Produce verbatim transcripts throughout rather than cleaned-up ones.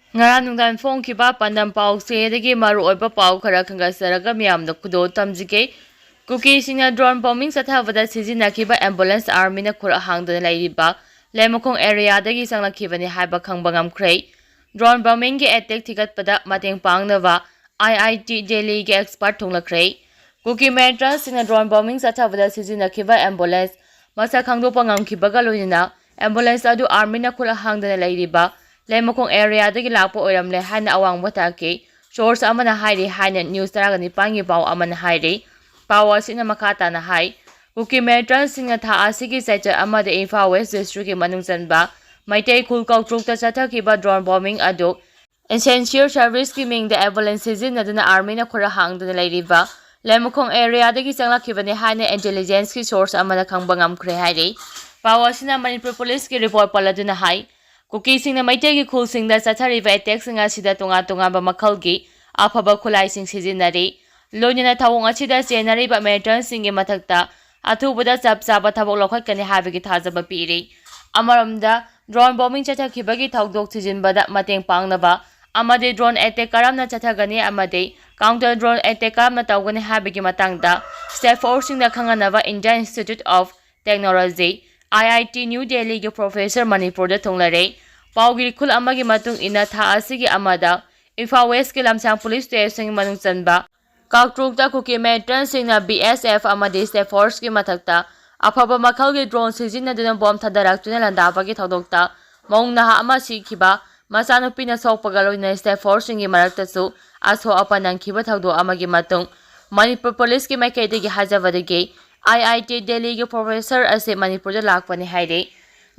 ꯉꯔꯥꯡ ꯅꯨꯡꯗꯥꯡ ꯐꯣꯡꯈꯤꯕ ꯄꯥꯟꯗꯝ ꯄꯥꯎꯆꯦꯗꯒꯤ ꯃꯔꯨꯑꯣꯏꯕ ꯄꯥꯎ ꯈꯔ ꯈꯟꯒꯠꯆꯔꯒ ꯃꯤꯌꯥꯝꯗ ꯈꯨꯗꯣꯜ ꯇꯝꯖꯒꯦ꯫ ꯀꯨꯀꯤꯁꯤꯡꯅ drone bombing ꯆꯠꯊꯕꯗ ꯁꯤꯖꯤꯟꯅꯈꯤꯕ ambulance armyꯅ ꯈꯨꯔ ꯍꯥꯡꯗꯨꯅ ꯂꯩꯔꯤꯕ ꯂꯩꯃꯈꯣꯡ areaꯗꯒꯤ ꯆꯪꯂꯛꯈꯤꯕꯅꯤ ꯍꯥꯏꯕ ꯈꯪꯕ ꯉꯝꯈ꯭ꯔꯦ꯫ Drone bombingꯒꯤ attack ꯊꯤꯒꯠꯄꯗ ꯃꯇꯦꯡ ꯄꯥꯡꯅꯕ IIT Delhiꯒꯤ expert ꯊꯨꯡꯂꯈ꯭ꯔꯦ꯫ ꯀꯨꯀꯤ militantꯁꯤꯡꯅ drone bombing ꯆꯠꯊꯕꯗ ꯁꯤꯖꯤꯟꯅꯈꯤꯕ ambulance ꯃꯁꯛ ꯈꯪꯗꯣꯛꯄ ꯉꯝꯈꯤꯕꯒ ꯂꯣꯏꯅꯅ ambulance ꯑꯗꯨ armyꯅ ꯈꯨꯠ ꯍꯥꯡꯗꯅ ꯂꯩꯔꯤꯕ ꯂꯩꯃꯈꯣꯡ areaꯗꯒꯤ ꯂꯥꯛꯄ ꯑꯣꯏꯔꯝꯂꯦ ꯍꯥꯏꯅ ꯑꯋꯥꯡꯕ ꯊꯥꯛꯀꯤ source ꯑꯃꯅ ꯍꯥꯏꯔꯤ ꯍꯥꯏꯅ news ꯇꯔꯥꯒ ꯅꯤꯄꯥꯟꯒꯤ ꯄꯥꯎ ꯑꯃꯅ ꯍꯥꯏꯔꯤ꯫ ꯄꯥꯎ ꯑꯁꯤꯅ ꯃꯈꯥ ꯇꯥꯅ ꯍꯥꯏ, ꯀꯨꯀꯤ militantꯁꯤꯡꯅ ꯊꯥ ꯑꯁꯤꯒꯤ ꯆꯩꯆꯠ ꯑꯃꯗ ꯏꯝꯐꯥꯜ West districtꯀꯤ ꯃꯅꯨꯡ ꯆꯟꯕ ꯃꯩꯇꯩ ꯈꯨꯜ ꯀꯧꯇ꯭ꯔꯨꯛꯇ ꯆꯠꯊꯈꯤꯕ drone bombing ꯑꯗꯨ essential serviceꯀꯤ ꯃꯤꯡꯗ ambulance ꯁꯤꯖꯤꯟꯅꯗꯨꯅ armyꯅ ꯈꯨꯔ ꯍꯥꯡꯗꯨꯅ ꯂꯩꯔꯤꯕ ꯂꯩꯃꯈꯣꯡ areaꯗꯒꯤ ꯆꯪꯂꯛꯈꯤꯕꯅꯤ ꯍꯥꯏꯅ intelligenceꯀꯤ source ꯑꯃꯅ ꯈꯪꯕ ꯉꯝꯈ꯭ꯔꯦ ꯍꯥꯏꯔꯤ꯫ ꯄꯥꯎ ꯑꯁꯤꯅ ꯃꯅꯤꯄꯨꯔ policeꯀꯤ report ꯄꯜꯂꯗꯨꯅ ꯍꯥꯏ, ꯀꯨꯀꯤꯁꯤꯡꯅ ꯃꯩꯇꯩꯒꯤ ꯈꯨꯜꯁꯤꯡꯗ ꯆꯠꯊꯔꯤꯕ attackꯁꯤꯡ ꯑꯁꯤꯗ ꯇꯣꯉꯥꯟ ꯇꯣꯉꯥꯟꯕ ꯃꯈꯜꯒꯤ ꯑꯐꯕ ꯈꯨꯠꯂꯥꯏꯁꯤꯡ ꯁꯤꯖꯤꯟꯅꯔꯤ꯫ ꯂꯣꯏꯅꯅ ꯊꯧꯑꯣꯡ ꯑꯁꯤꯗ ꯆꯦꯟꯅꯔꯤꯕ militantꯁꯤꯡꯒꯤ ꯃꯊꯛꯇ ꯑꯊꯨꯕꯗ ꯆꯞ ꯆꯥꯕ ꯊꯕꯛ ꯂꯧꯈꯠꯀꯅꯤ ꯍꯥꯏꯕꯒꯤ ꯊꯥꯖꯕ ꯄꯤꯔꯤ꯫ ꯑꯃꯔꯣꯝꯗ, drone bombing ꯆꯠꯊꯈꯤꯕꯒꯤ ꯊꯧꯗꯣꯛ ꯊꯤꯖꯤꯟꯕꯗ ꯃꯇꯦꯡ ꯄꯥꯡꯅꯕ ꯑꯃꯗꯤ drone attack ꯀꯔꯝꯅ ꯆꯠꯊꯒꯅꯤ ꯑꯃꯗꯤ counter drone attack ꯀꯔꯝꯅ ꯇꯧꯒꯅꯤ ꯍꯥꯏꯕꯒꯤ ꯃꯇꯥꯡꯗ state forceꯁꯤꯡꯗ ꯈꯪꯍꯟꯅꯕ Indian Institute of Technology, IIT New Delhiꯒꯤ professor ꯃꯅꯤꯄꯨꯔꯗ ꯊꯨꯡꯂꯔꯦ꯫ ꯄꯥꯎꯒꯤ ꯈꯨꯜ ꯑꯃꯒꯤ ꯃꯇꯨꯡ ꯏꯟꯅ, ꯊꯥ ꯑꯁꯤꯒꯤ ꯑꯃꯗ ꯏꯝꯐꯥꯜ Westꯀꯤ ꯂꯝꯁꯥꯡ police stationꯒꯤ ꯃꯅꯨꯡ ꯆꯟꯕ ꯀꯥꯛꯇ꯭ꯔꯨꯛꯇ ꯀꯨꯀꯤ militantꯁꯤꯡꯅ BSF ꯑꯃꯗꯤ state forceꯀꯤ ꯃꯊꯛꯇ ꯑꯐꯕ ꯃꯈꯜꯒꯤ drone ꯁꯤꯖꯤꯟꯅꯗꯨꯅ bomb ꯊꯥꯗꯔꯛꯇꯨꯅ ꯂꯥꯟꯗꯥꯕꯒꯤ ꯊꯧꯗꯣꯛꯇ ꯃꯧ ꯅꯍꯥ ꯑꯃ ꯁꯤꯈꯤꯕ, ꯃꯆꯥꯅꯨꯄꯤꯅ ꯁꯣꯛꯄꯒ ꯂꯣꯏꯅꯅ state forceꯁꯤꯡꯒꯤ ꯃꯔꯛꯇꯁꯨ ꯑꯁꯣꯛ ꯑꯄꯟ ꯅꯪꯈꯤꯕ ꯊꯧꯗꯣꯛ ꯑꯃꯒꯤ ꯃꯇꯨꯡ ꯃꯅꯤꯄꯨꯔ policeꯀꯤ ꯃꯥꯏꯀꯩꯗꯒꯤ ꯍꯥꯏꯖꯕꯗꯒꯤ IIT Delhiꯒꯤ professor ꯑꯁꯤ ꯃꯅꯤꯄꯨꯔꯗ ꯂꯥꯛꯄꯅꯤ ꯍꯥꯏꯔꯤ꯫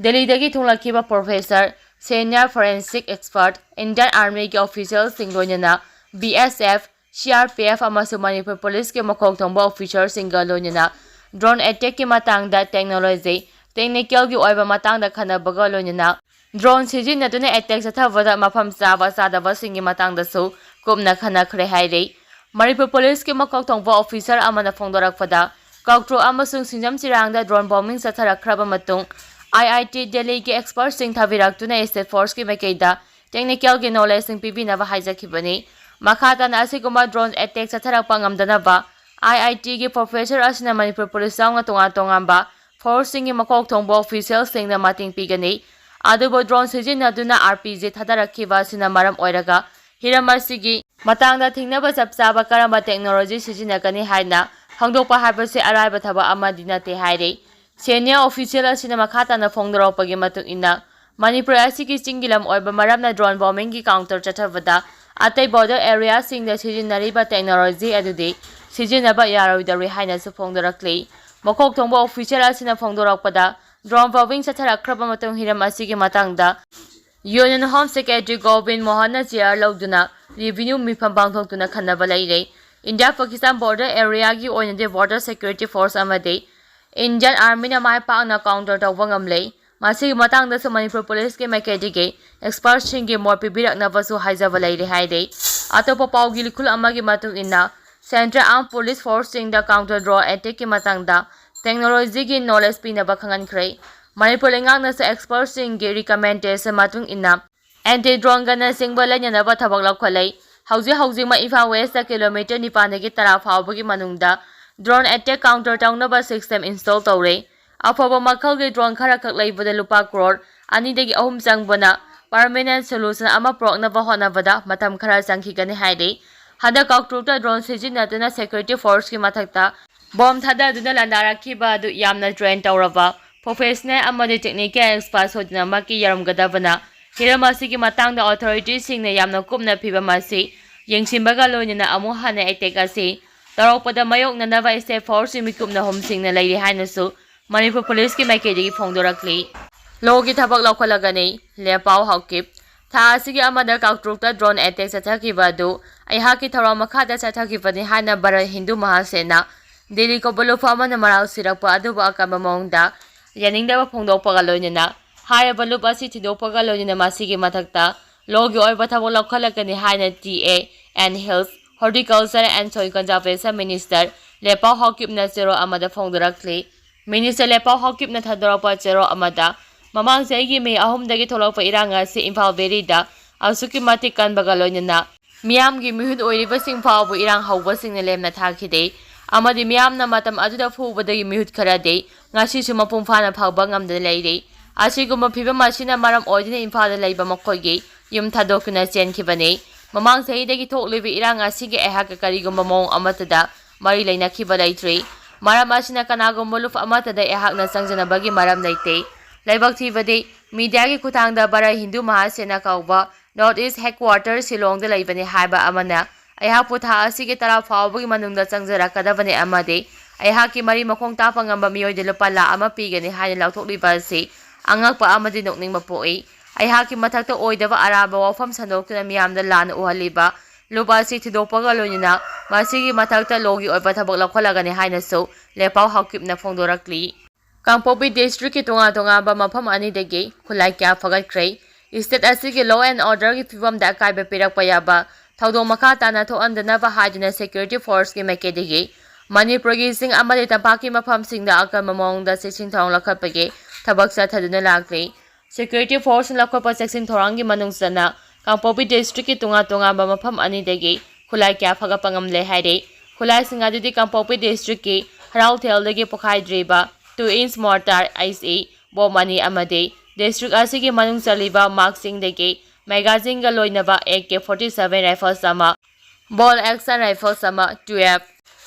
ꯗꯦꯜꯂꯤꯗꯒꯤ ꯊꯨꯡꯂꯛꯈꯤꯕ professor, senior forensic expert, Indian Armyꯒꯤ officialꯁꯤꯡ ꯂꯣꯏꯅꯅ BSF, CRPF ꯑꯃꯁꯨꯡ ꯃꯅꯤꯄꯨꯔ policeꯀꯤ ꯃꯀꯣꯛ ꯊꯣꯡꯕ officerꯁꯤꯡꯒ ꯂꯣꯏꯅꯅ drone attackꯀꯤ ꯃꯇꯥꯡꯗ technology, technicalꯒꯤ ꯑꯣꯏꯕ ꯃꯇꯥꯡꯗ ꯈꯟꯅꯕꯒ ꯂꯣꯏꯅꯅ drone ꯁꯤꯖꯤꯟꯅꯗꯨꯅ attack ꯆꯠꯊꯕꯗ ꯃꯐꯝ ꯆꯥꯕ ꯆꯥꯗꯕꯁꯤꯡꯒꯤ ꯃꯇꯥꯡꯗꯁꯨ ꯀꯨꯞꯅ ꯈꯟꯅꯈ꯭ꯔꯦ ꯍꯥꯏꯔꯤ꯫ ꯃꯅꯤꯄꯨꯔ policeꯀꯤ ꯃꯀꯣꯛ ꯊꯣꯡꯕ officer ꯑꯃꯅ ꯐꯣꯡꯗꯣꯔꯛꯄꯗ, ꯀꯥꯛꯇ꯭ꯔꯨꯛ ꯑꯃꯁꯨꯡ ꯁꯤꯡꯖꯥꯝ ꯆꯤꯔꯥꯡꯗ drone bombing ꯆꯠꯊꯔꯛꯈ꯭ꯔꯕ ꯃꯇꯨꯡ, IIT Delhiꯒꯤ expertꯁꯤꯡ ꯊꯥꯕꯤꯔꯛꯇꯨꯅ state forceꯀꯤ ꯃꯥꯏꯀꯩꯗ technicalꯒꯤ knowledgeꯁꯤꯡ ꯄꯤꯕꯤꯅꯕ ꯍꯥꯏꯖꯈꯤꯕꯅꯤ꯫ ꯃꯈꯥ ꯇꯥꯅ ꯑꯁꯤꯒꯨꯝꯕ drone attack ꯆꯠꯊꯔꯛꯄ ꯉꯝꯗꯅꯕ IITꯒꯤ professor ꯑꯁꯤꯅ ꯃꯅꯤꯄꯨꯔ police ꯌꯥꯎꯅ ꯇꯣꯉꯥꯟ ꯇꯣꯉꯥꯟꯕ forceꯁꯤꯡꯒꯤ ꯃꯀꯣꯛ ꯊꯣꯡꯕ officialꯁꯤꯡꯅ ꯃꯇꯦꯡ ꯄꯤꯒꯅꯤ꯫ ꯑꯗꯨꯕꯨ drone ꯁꯤꯖꯤꯟꯅꯗꯨꯅ RPG ꯊꯥꯗꯔꯛꯈꯤꯕ ꯑꯁꯤꯅ ꯃꯔꯝ ꯑꯣꯏꯔꯒ ꯍꯤꯔꯝ ꯑꯁꯤꯒꯤ ꯃꯇꯥꯡꯗ ꯊꯤꯡꯅꯕ ꯆꯞ ꯆꯥꯕ ꯀꯔꯝꯕ technology ꯁꯤꯖꯤꯟꯅꯒꯅꯤ ꯍꯥꯏꯅ ꯈꯪꯗꯣꯛꯄ ꯍꯥꯏꯕꯁꯤ ꯑꯔꯥꯏꯕ ꯊꯕꯛ ꯑꯃꯗꯤ ꯅꯠꯇꯦ ꯍꯥꯏꯔꯤ꯫ Senior official ꯑꯁꯤꯅ ꯃꯈꯥ ꯇꯥꯅ ꯐꯣꯡꯗꯣꯔꯛꯄꯒꯤ ꯃꯇꯨꯡ ꯏꯟꯅ, ꯃꯅꯤꯄꯨꯔ ꯑꯁꯤꯒꯤ ꯆꯤꯡꯒꯤ ꯂꯝ ꯑꯣꯏꯕ ꯃꯔꯝꯅ drone bombingꯒꯤ counter ꯆꯠꯊꯕꯗ ꯑꯇꯩ border areaꯁꯤꯡꯗ ꯁꯤꯖꯤꯟꯅꯔꯤꯕ technology ꯑꯗꯨꯗꯤ ꯁꯤꯖꯤꯟꯅꯕ ꯌꯥꯔꯣꯏꯗꯧꯔꯤ ꯍꯥꯏꯅꯁꯨ ꯐꯣꯡꯗꯣꯔꯛꯂꯤ꯫ ꯃꯀꯣꯛ ꯊꯣꯡꯕ official ꯑꯁꯤꯅ ꯐꯣꯡꯗꯣꯔꯛꯄꯗ, drone bombing ꯆꯠꯊꯔꯛꯈ꯭ꯔꯕ ꯃꯇꯨꯡ ꯍꯤꯔꯝ ꯑꯁꯤꯒꯤ ꯃꯇꯥꯡꯗ Union Home Secretary Gobin ꯃꯣꯍꯟꯅ chair ꯂꯧꯗꯨꯅ review ꯃꯤꯐꯝ ꯄꯥꯡꯊꯣꯛꯇꯨꯅ ꯈꯟꯅꯕ ꯂꯩꯔꯦ꯫ India Pakistan border areaꯒꯤ ꯑꯣꯏꯅꯗꯤ border security force ꯑꯃꯗꯤ Indian Armyꯅ ꯃꯥꯏ ꯄꯥꯛꯅ counter ꯇꯧꯕ ꯉꯝꯂꯦ꯫ ꯃꯁꯤꯒꯤ ꯃꯇꯥꯡꯗꯁꯨ ꯃꯅꯤꯄꯨꯔ policeꯀꯤ ꯃꯥꯏꯀꯩꯗꯒꯤ expertꯁꯤꯡꯒꯤ ꯃꯣꯠ ꯄꯤꯕꯤꯔꯛꯅꯕꯁꯨ ꯍꯥꯏꯖꯕ ꯂꯩꯔꯦ ꯍꯥꯏꯔꯤ꯫ ꯑꯇꯣꯞꯄ ꯄꯥꯎꯒꯤ ꯂꯤꯈꯨꯜ ꯑꯃꯒꯤ ꯃꯇꯨꯡ ꯏꯟꯅ, Central Armed Police Forceꯁꯤꯡꯗ counter drone attackꯀꯤ ꯃꯇꯥꯡꯗ technologyꯒꯤ knowledge ꯄꯤꯅꯕ ꯈꯪꯍꯟꯈ꯭ꯔꯦ꯫ ꯃꯅꯤꯄꯨꯔ ꯂꯩꯉꯥꯛꯅꯁꯨ expertꯁꯤꯡꯒꯤ recommendation ꯃꯇꯨꯡ ꯏꯟꯅ anti drone gunꯅꯆꯤꯡꯕ ꯂꯩꯅꯅꯕ ꯊꯕꯛ ꯂꯧꯈꯠꯂꯦ꯫ ꯍꯧꯖꯤꯛ ꯍꯧꯖꯤꯛꯃꯛ ꯏꯝꯐꯥꯜ Westꯇ kilometre ꯅꯤꯄꯥꯟꯗꯒꯤ ꯇꯔꯥ ꯐꯥꯎꯕꯒꯤ ꯃꯅꯨꯡꯗ drone attack counter ꯇꯧꯅꯕ system install ꯇꯧꯔꯦ꯫ ꯑꯐꯕ ꯃꯈꯜꯒꯤ drone ꯈꯔꯈꯛ ꯂꯩꯕꯗ ꯂꯨꯄꯥ crore ꯑꯅꯤꯗꯒꯤ ꯑꯍꯨꯝ ꯆꯪꯕꯅ permanent solution ꯑꯃ ꯄꯨꯔꯛꯅꯕ ꯍꯣꯠꯅꯕꯗ ꯃꯇꯝ ꯈꯔ ꯆꯪꯈꯤꯒꯅꯤ ꯍꯥꯏꯔꯤ꯫ ꯍꯟꯗꯛ ꯀꯥꯡꯇ꯭ꯔꯨꯛꯇ drone ꯁꯤꯖꯤꯟꯅꯗꯨꯅ security forceꯀꯤ ꯃꯊꯛꯇ bomb ꯊꯥꯗꯗꯨꯅ ꯂꯥꯟꯗꯥꯔꯛꯈꯤꯕ ꯑꯗꯨ ꯌꯥꯝꯅ train ꯇꯧꯔꯕ professional ꯑꯃꯗꯤ technical experts ꯈꯨꯗꯤꯡꯃꯛꯀꯤ ꯌꯥꯎꯔꯝꯒꯗꯕꯅ, ꯍꯤꯔꯝ ꯑꯁꯤꯒꯤ ꯃꯇꯥꯡꯗ authorityꯁꯤꯡꯅ ꯌꯥꯝꯅ ꯀꯨꯞꯅ ꯐꯤꯕꯝ ꯑꯁꯤ ꯌꯦꯡꯁꯤꯟꯕꯒ ꯂꯣꯏꯅꯅ ꯑꯃꯨꯛ ꯍꯟꯅ attack ꯑꯁꯤ ꯇꯧꯔꯛꯄꯗ ꯃꯥꯌꯣꯛꯅꯅꯕ state forceꯀꯤ ꯃꯤꯀꯨꯞꯅ ꯍꯨꯝꯁꯤꯡꯅ ꯂꯩꯔꯤ ꯍꯥꯏꯅꯁꯨ ꯃꯅꯤꯄꯨꯔ policeꯀꯤ ꯃꯥꯏꯀꯩꯗꯒꯤ ꯐꯣꯡꯗꯣꯔꯛꯂꯤ꯫ Lawꯒꯤ ꯊꯕꯛ ꯂꯧꯈꯠꯂꯒꯅꯤ, ꯂꯦꯄꯥꯎ ꯍꯥꯎꯀꯤꯞ꯫ ꯊꯥ ꯑꯁꯤꯒꯤ ꯑꯃꯗ ꯀꯥꯡꯇ꯭ꯔꯨꯛꯇ drone attack ꯆꯠꯊꯈꯤꯕ ꯑꯗꯨ ꯑꯩꯍꯥꯛꯀꯤ ꯊꯧꯔꯥꯡ ꯃꯈꯥꯗ ꯆꯠꯊꯈꯤꯕꯅꯤ ꯍꯥꯏꯅ ꯚꯥꯔꯠ ꯍꯤꯟꯗꯨ ꯃꯍꯥꯁꯦꯅꯥ ꯗꯤꯜꯂꯤ ꯀꯧꯕ ꯂꯨꯞꯐꯝ ꯑꯃꯅ ꯃꯔꯥꯜ ꯁꯤꯔꯛꯄ ꯑꯗꯨꯕꯨ ꯑꯀꯟꯕ ꯃꯑꯣꯡꯗ ꯌꯥꯅꯤꯡꯗꯕ ꯐꯣꯡꯗꯣꯛꯄꯒ ꯂꯣꯏꯅꯅ ꯍꯥꯏꯔꯤꯕ ꯂꯨꯞ ꯑꯁꯤ ꯊꯤꯗꯣꯛꯄꯒ ꯂꯣꯏꯅꯅ ꯃꯁꯤꯒꯤ ꯃꯊꯛꯇ lawꯒꯤ ꯑꯣꯏꯕ ꯊꯕꯛ ꯂꯧꯈꯠꯂꯛꯀꯅꯤ ꯍꯥꯏꯅ TA and Hills, Horticulture and Soil Conservation Minister ꯂꯦꯄꯥꯎ ꯍꯥꯎꯀꯤꯞꯅ ꯆꯦꯔꯣꯜ ꯑꯃꯗ ꯐꯣꯡꯗꯣꯔꯛꯂꯤ꯫ Minister ꯂꯦꯄꯥꯎ ꯍꯥꯎꯀꯤꯞꯅ ꯊꯥꯗꯣꯔꯛꯄ ꯆꯦꯔꯣꯜ ꯑꯃꯗ, ꯃꯃꯥꯡ ꯆꯍꯤꯒꯤ May ꯑꯍꯨꯝꯗꯒꯤ ꯊꯣꯛꯂꯛꯄ ꯏꯔꯥꯡ ꯑꯁꯤ ꯏꯝꯐꯥꯜ Valleyꯗ ꯑꯁꯨꯛꯀꯤ ꯃꯇꯤꯛ ꯀꯟꯕꯒ ꯂꯣꯏꯅꯅ ꯃꯤꯌꯥꯝꯒꯤ ꯃꯤꯍꯨꯠ ꯑꯣꯏꯔꯤꯕꯁꯤꯡ ꯐꯥꯎꯕ ꯏꯔꯥꯡ ꯍꯧꯕꯁꯤꯡꯅ ꯂꯦꯝꯅ ꯊꯥꯈꯤꯗꯦ꯫ ꯑꯃꯗꯤ ꯃꯤꯌꯥꯝꯅ ꯃꯇꯝ ꯑꯗꯨꯗ ꯐꯨꯕꯗꯒꯤ ꯃꯤꯍꯨꯠ ꯈꯔꯗꯤ ꯉꯁꯤꯁꯨ ꯃꯄꯨꯡ ꯐꯥꯅ ꯐꯕ ꯉꯝꯗꯅ ꯂꯩꯔꯤ꯫ ꯑꯁꯤꯒꯨꯝꯕ ꯐꯤꯕꯝ ꯑꯁꯤꯅ ꯃꯔꯝ ꯑꯣꯏꯗꯨꯅ ꯏꯝꯐꯥꯜꯗ ꯂꯩꯕ ꯃꯈꯣꯏꯒꯤ ꯌꯨꯝ ꯊꯥꯗꯣꯛꯇꯨꯅ ꯆꯦꯟꯈꯤꯕꯅꯤ꯫ ꯃꯃꯥꯡ ꯆꯍꯤꯗꯒꯤ ꯊꯣꯛꯂꯤꯕ ꯏꯔꯥꯡ ꯑꯁꯤꯒꯤ ꯑꯩꯍꯥꯛꯀ ꯀꯔꯤꯒꯨꯝꯕ ꯃꯑꯣꯡ ꯑꯃꯠꯇꯗ ꯃꯔꯤ ꯂꯩꯅꯈꯤꯕ ꯂꯩꯇ꯭ꯔꯤ꯫ ꯃꯔꯝ ꯑꯁꯤꯅ ꯀꯅꯥꯒꯨꯝꯕ ꯂꯨꯞ ꯑꯃꯠꯇꯗ ꯑꯩꯍꯥꯛꯅ ꯆꯪꯖꯅꯕꯒꯤ ꯃꯔꯝ ꯂꯩꯇꯦ꯫ ꯂꯥꯏꯕꯛ ꯊꯤꯕꯗꯤ ꯃꯤꯗꯤꯌꯥꯒꯤ ꯈꯨꯠꯊꯥꯡꯗ ꯕꯔꯥ ꯍꯤꯟꯗꯨ ꯃꯍꯥꯁꯦꯅ ꯀꯧꯕ North East Headquarter ꯁꯤꯂꯣꯡꯗ ꯂꯩꯕꯅꯤ ꯍꯥꯏꯕ ꯑꯃꯅ ꯑꯩꯍꯥꯛꯄꯨ ꯊꯥ ꯑꯁꯤꯒꯤ ꯇꯔꯥ ꯐꯥꯎꯕꯒꯤ ꯃꯅꯨꯡꯗ ꯆꯪꯖꯔꯛꯀꯗꯕꯅꯤ ꯑꯃꯗꯤ ꯑꯩꯍꯥꯛꯀꯤ ꯃꯔꯤ ꯃꯈꯣꯡ ꯇꯥꯛꯄ ꯉꯝꯕ ꯃꯤꯑꯣꯏꯗ ꯂꯨꯄꯥ ꯂꯥꯈ ꯑꯃ ꯄꯤꯒꯅꯤ ꯍꯥꯏꯅ ꯂꯥꯎꯊꯣꯛꯂꯤꯕ ꯑꯁꯤ ꯑꯉꯛꯄ ꯑꯃꯗꯤ ꯅꯣꯛꯅꯤꯡꯕ ꯄꯣꯛꯏ꯫ ꯑꯩꯍꯥꯛꯀꯤ ꯃꯊꯛꯇ ꯑꯣꯏꯗꯕ ꯑꯔꯥꯟꯕ ꯋꯥꯐꯝ ꯁꯟꯗꯣꯛꯇꯨꯅ ꯃꯤꯌꯥꯝꯗ ꯂꯥꯟꯅ ꯎꯍꯜꯂꯤꯕ ꯂꯨꯞ ꯑꯁꯤ ꯊꯤꯗꯣꯛꯄꯒ ꯂꯣꯏꯅꯅ ꯃꯁꯤꯒꯤ ꯃꯊꯛꯇ ꯂꯣꯒꯤ ꯑꯣꯏꯕ ꯊꯕꯛ ꯂꯧꯈꯠꯂꯒꯅꯤ ꯍꯥꯏꯅꯁꯨ ꯂꯦꯄꯥꯎ ꯍꯥꯎꯀꯤꯞꯅ ꯐꯣꯡꯗꯣꯔꯛꯂꯤ꯫ ꯀꯥꯡꯄꯣꯛꯄꯤ ꯗꯤꯁꯇ꯭ꯔꯤꯛꯀꯤ ꯇꯣꯉꯥꯟ ꯇꯣꯉꯥꯟꯕ ꯃꯐꯝ ꯑꯅꯤꯗꯒꯤ ꯈꯨꯠꯂꯥꯏ ꯀꯌꯥ ꯐꯒꯠꯈ꯭ꯔꯦ꯫ ꯁ꯭ꯇꯦꯠ ꯑꯁꯤꯒꯤ law and orderꯒꯤ ꯐꯤꯕꯝꯗ ꯑꯀꯥꯏꯕ ꯄꯤꯔꯛꯄ ꯌꯥꯕ ꯊꯧꯗꯣꯛ ꯃꯈꯥ ꯇꯥꯅ ꯊꯣꯛꯍꯟꯗꯅꯕ ꯍꯥꯏꯗꯨꯅ security forceꯀꯤ ꯃꯥꯏꯀꯩꯗꯒꯤ ꯃꯅꯤꯄꯨꯔꯒꯤ ꯆꯤꯡ ꯑꯃꯗꯤ ꯇꯝꯄꯥꯛꯀꯤ ꯃꯐꯝꯁꯤꯡꯗ ꯑꯀꯟꯕ ꯃꯑꯣꯡꯗ ꯆꯦꯛꯁꯤꯟ ꯊꯧꯔꯥꯡ ꯂꯧꯈꯠꯄꯒꯤ ꯊꯕꯛ ꯆꯠꯊꯗꯨꯅ ꯂꯥꯛꯂꯤ꯫ Security forceꯅ ꯂꯧꯈꯠꯄ ꯆꯦꯛꯁꯤꯟ ꯊꯧꯔꯥꯡꯒꯤ ꯃꯅꯨꯡ ꯆꯟꯅ ꯀꯥꯡꯄꯣꯛꯄꯤ ꯗꯤꯁꯇ꯭ꯔꯤꯛꯀꯤ ꯇꯣꯉꯥꯟ ꯇꯣꯉꯥꯟꯕ ꯃꯐꯝ ꯑꯅꯤꯗꯒꯤ ꯈꯨꯠꯂꯥꯏ ꯀꯌꯥ ꯐꯒꯠꯄ ꯉꯝꯂꯦ ꯍꯥꯏꯔꯤ꯫ ꯈꯨꯠꯂꯥꯏꯁꯤꯡ ꯑꯗꯨꯗꯤ ꯀꯥꯡꯄꯣꯛꯄꯤ ꯗꯤꯁꯇ꯭ꯔꯤꯛꯀꯤ ꯍꯔꯥꯎꯊꯦꯜꯗꯒꯤ ꯄꯣꯈꯥꯏꯗ꯭ꯔꯤꯕ two inch mortar, ICE bomb ꯑꯅꯤ ꯑꯃꯗꯤ ꯗꯤꯁꯇ꯭ꯔꯤꯛ ꯑꯁꯤꯒꯤ ꯃꯅꯨꯡ ꯆꯜꯂꯤꯕ ꯃꯥꯔꯛꯁꯤꯡꯗꯒꯤ magazineꯒ ꯂꯣꯏꯅꯕ AK forty seven rifles ꯑꯃ, bolt action rifles ꯑꯃ, twelve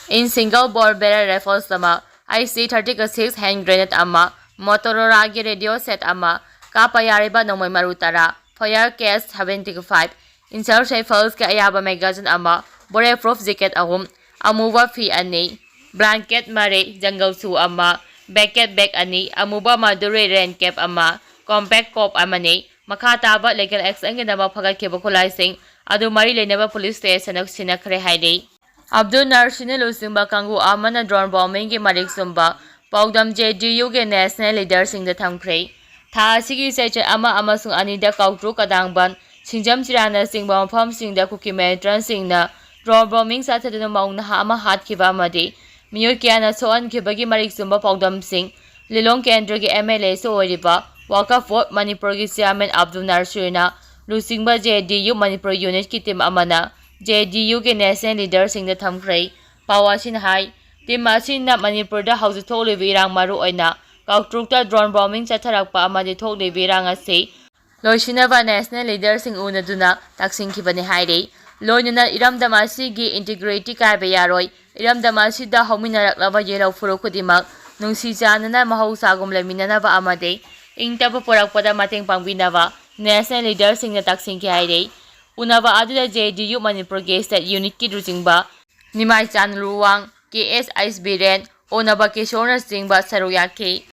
inch single bore barrel rifles ꯑꯃ, ICE thirty six hand grenade ꯑꯃ, Motorolaꯒꯤ radio set ꯑꯃ, ꯀꯥꯞꯄ ꯌꯥꯔꯤꯕ ꯅꯣꯡꯃꯩ ꯃꯔꯨ ꯇꯔꯥ, fire case seventy five, Inshal riflesꯀꯤ ꯑꯌꯥꯕ magazine ꯑꯃ, bullet proof jacket ꯑꯍꯨꯝ, ꯑꯃꯨꯕ ꯐꯤ ꯑꯅꯤ, blanket ꯃꯔꯤ, jungle shoe ꯑꯃ, bucket bag ꯑꯅꯤ, ꯑꯃꯨꯕ Maduri rain cap ꯑꯃ, compact cop ꯑꯃꯅꯤ꯫ ꯃꯈꯥ ꯇꯥꯕ legal actionꯒꯤꯗꯃꯛ ꯐꯒꯠꯈꯤꯕ ꯈꯨꯠꯂꯥꯏꯁꯤꯡ ꯑꯗꯨ ꯃꯔꯤ ꯂꯩꯅꯕ police stationꯗ ꯁꯤꯟꯅꯈ꯭ꯔꯦ ꯍꯥꯏꯔꯤ꯫ ꯑꯕꯗꯨꯜ ꯅꯥꯁꯤꯔꯅ ꯂꯨꯆꯤꯡꯕ ꯀꯥꯡꯕꯨ ꯑꯃꯅ drone bombingꯒꯤ ꯃꯔꯤꯛ ꯆꯨꯝꯕ ꯄꯥꯎꯗꯝ JDUꯒꯤ national leaderꯁꯤꯡꯗ ꯊꯝꯈ꯭ꯔꯦ꯫ ꯊꯥ ꯑꯁꯤꯒꯤ ꯆꯩꯆꯠ ꯑꯃ ꯑꯃꯁꯨꯡ ꯑꯅꯤꯗ ꯀꯧꯇ꯭ꯔꯨ, ꯀꯗꯥꯡꯕꯟ, ꯁꯤꯡꯖꯝ ꯆꯤꯔꯥꯅꯆꯤꯡꯕ ꯃꯐꯝꯁꯤꯡꯗ ꯀꯨꯀꯤ militantꯁꯤꯡꯅ drone bombing ꯆꯠꯊꯗꯨꯅ ꯃꯧ ꯅꯍꯥ ꯑꯃ ꯍꯥꯠꯈꯤꯕ ꯑꯃꯗꯤ ꯃꯤꯑꯣꯏ ꯀꯌꯥꯅ ꯁꯣꯛꯍꯟꯈꯤꯕꯒꯤ ꯃꯔꯤꯛ ꯆꯨꯝꯕ ꯄꯥꯎꯗꯝꯁꯤꯡ ꯂꯤꯂꯣꯡ ꯀꯦꯟꯗ꯭ꯔꯒꯤ MLAꯁꯨ ꯑꯣꯏꯔꯤꯕ ꯋꯥꯀꯐ ꯕꯣꯔꯗ ꯃꯅꯤꯄꯨꯔꯒꯤ chairman ꯑꯕꯗꯨꯜ ꯅꯥꯁꯤꯔꯅ ꯂꯨꯆꯤꯡꯕ J D U Manipur Unit ꯀꯤ team ꯑꯃꯅ J D U ꯒꯤ national leader ꯁꯤꯡꯗ ꯊꯝꯈ꯭ꯔꯦ꯫ ꯄꯥꯎ ꯑꯁꯤꯅ ꯍꯥꯏ, team ꯑꯁꯤꯅ ꯃꯅꯤꯄꯨꯔꯗ ꯍꯧꯖꯤꯛ ꯊꯣꯛꯂꯤꯕ ꯏꯔꯥꯡ, ꯃꯔꯨꯑꯣꯏꯅ ꯀꯥꯎꯇ꯭ꯔꯨꯛꯇ drone bombing ꯆꯠꯊꯔꯛꯄ ꯑꯃꯗꯤ ꯊꯣꯛꯂꯤꯕ ꯏꯔꯥꯡ ꯑꯁꯤ ꯂꯣꯏꯁꯤꯟꯅꯕ national leader ꯁꯤꯡ ꯎꯅꯗꯨꯅ ꯇꯛꯁꯤꯟꯈꯤꯕꯅꯤ ꯍꯥꯏꯔꯤ꯫ ꯂꯣꯏꯅꯅ ꯏꯔꯝꯗꯝ ꯑꯁꯤꯒꯤ integrity ꯀꯥꯏꯕ ꯌꯥꯔꯣꯏ, ꯏꯔꯝꯗꯝ ꯑꯁꯤꯗ ꯍꯧꯃꯤꯟꯅꯔꯛꯂꯕ ꯌꯦꯜꯍꯧ ꯐꯨꯔꯨꯞ ꯈꯨꯗꯤꯡꯃꯛ ꯅꯨꯡꯁꯤ ꯆꯥꯟꯅꯅ ꯃꯍꯧꯁꯥꯒꯨꯝ ꯂꯩꯃꯤꯟꯅꯅꯕ ꯑꯃꯗꯤ ꯏꯪ ꯇꯞꯄ ꯄꯨꯔꯛꯄꯗ ꯃꯇꯦꯡ ꯄꯥꯡꯕꯤꯅꯕ national leader ꯁꯤꯡꯅ ꯇꯛꯁꯤꯟꯈꯤ ꯍꯥꯏꯔꯤ꯫ ꯎꯅꯕ ꯑꯗꯨꯗ J D U ꯃꯅꯤꯄꯨꯔꯒꯤ state unit ꯀꯤ ꯂꯨꯆꯤꯡꯕ ꯅꯤꯃꯥꯏꯆꯥꯟ ꯂꯨꯋꯥꯡ, K S ꯑꯩꯁ ꯕꯤꯔꯦꯟ, ꯑꯣꯅꯕ ꯀꯤꯁꯣꯔꯅꯆꯤꯡꯕ ꯁꯔꯨꯛ ꯌꯥꯈꯤ꯫